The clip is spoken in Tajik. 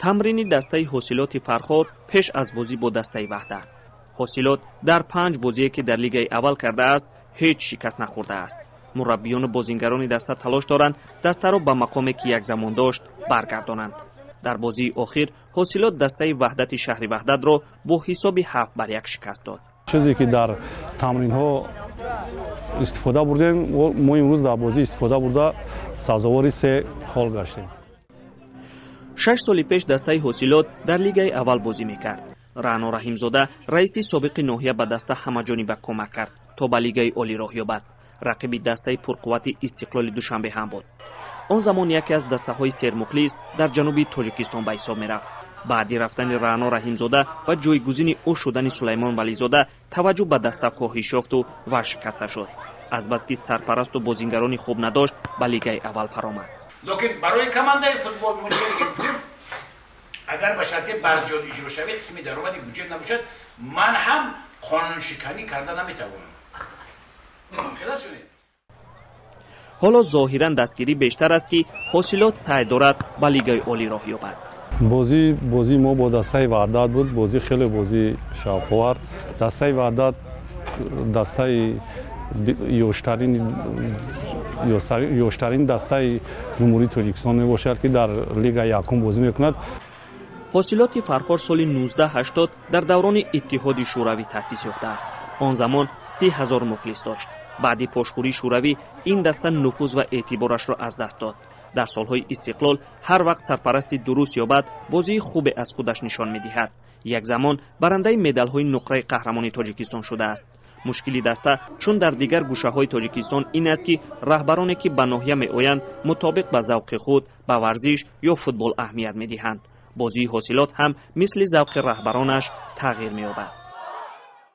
Тамрини дастаи Ҳосилоти Фархор пеш аз бозӣ бо дастаи Ваҳдат. Ҳосилот дар панҷ бозие, ки дар лигаи аввал кардааст, ҳеҷ шикаст нахӯрдааст. Мураббиёну бозингарони даста талош доранд, дастаро ба мақоме, ки як замон дошт, баргардонанд. Дар бозии охир Ҳосилот дастаи Ваҳдати шаҳри Ваҳдатро бо ҳисоби 7-1 шикаст дод. Чизе ки дар тамринҳо истифода бурдем, мо имрӯз дар бозӣ истифода бурда, сазовори се хол гаштем. 6 соли пеш дастаи Ҳосилот дар лигаи аввал бозӣ мекард. Раъно Раҳимзода, раиси собиқи ноҳия, ба даста ҳамаҷониба кӯмак кард, то ба лигаи олӣ роҳ ёбад. Рақиби дастаи пурқуввати Истиқлоли Душанбе ҳам буд. Он замон яке аз дастаҳои сермухлис дар ҷануби Тоҷикистон ба ҳисоб мерафт. Баъди рафтани Раъно Раҳимзода ва ҷойгузини ӯ шудани Сулаймон Вализода, таваҷҷӯҳ ба даста коҳиш ёфту варшикаста шуд. Азбаски сарпарасту бозингарони хуб надошт, ба лигаи аввал фаромад. Лекин барои командаи футбол гуфтем, агар ба шарти барҷон иҷро шавӣ, қисми даромади буҷет набошад, ман ҳам қонуншиканӣ карда наметавонам. Ҳоло зоҳиран дастгирӣ бештар аст, ки Ҳосилот саъй дорад ба лигаи олӣ роҳ ёбад. Бозии мо бо дастаи Ваҳдат буд. Бозӣ хеле бозии шавқовар. Дастаи Ваҳдат дастаи ёштарин дастаи Ҷумҳурии Тоҷикистон мебошад, ки дар лигаи якум бозӣ мекунад. Ҳосилоти Фархор соли 1980 дар даврони Иттиҳоди Шӯравӣ таъсис ёфтааст. Он замон 30 000 мухлис дошт. Баъди пошхӯрии Шӯравӣ ин даста нуфуз ва эътиборашро аз даст дод. Дар солҳои истиқлол ҳар вақт сарпарасти дуруст ёбад, бозии хубе аз худаш нишон медиҳад. Як замон барандаи медалҳои нуқраи қаҳрамони Тоҷикистон шудааст. Мушкили даста, чун дар дигар гӯшаҳои Тоҷикистон, ин аст, ки раҳбароне, ки ба ноҳия меоянд, мутобиқ ба завқи худ ба варзиш ё футбол аҳамият медиҳанд. Бозии Ҳосилот ҳам мисли завқи раҳбаронаш тағйир меёбад.